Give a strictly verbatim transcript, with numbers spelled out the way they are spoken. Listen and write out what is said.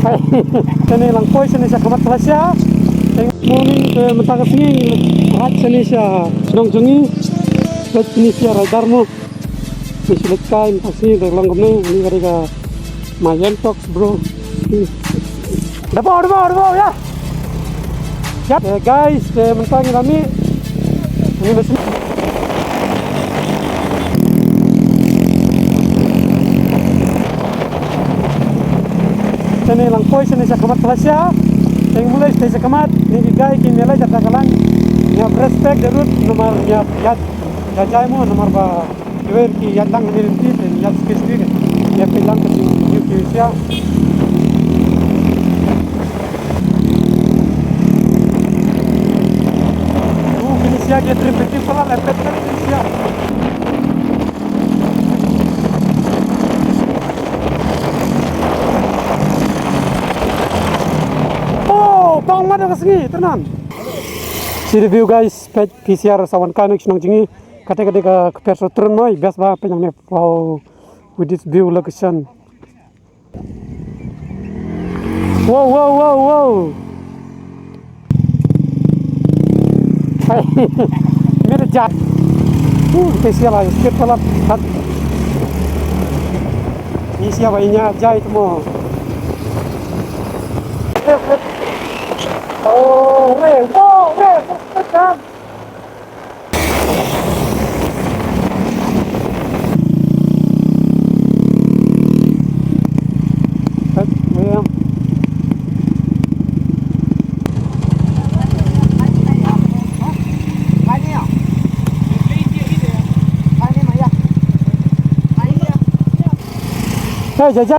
Kane lang poi shane sha khmat Malaysia. Teng morning te mynta ka sngi ngi leit ride shane sha shnong jong ngi. Leit shane sha Raidar mo. Ngi shu leit kai mynta ka sngi te long kumne ngi ka dei ka Mayen Talks bro. Dabo dabo dabo ya. Yap, eh, guys, eh, mynta ngi la mih. Ngi la shu. Shane lang poi shane sha khmat Malaysia. Teng mulai sha khmat, ngi ki guide ki mela jaka ka lang. Ngi ïa respect the route namar ngi ïa, ïa, ïa jai mo namar ba Kiwei ki ïaid lang hangne lynti te ïaid skei skei te ïaid peit lang ka jingkiew ki sia. U kine sia ki trip ki pala la peit peit kine sia. Oh, tong ma da ka sngi, Ternan. See the view guys, peit ki sia ra sa wan kai na ki shnong jong ngi. Kata kata ka kper so trun noi best ba penyang ne. Wow, with this view location. Wow, wow, wow, wow. Hai, mere jai. Uh, kita sia lah, skip pala. Ni sia ba inya jai tu mo. Oh, re, wow, re, re. Hey, Jaja.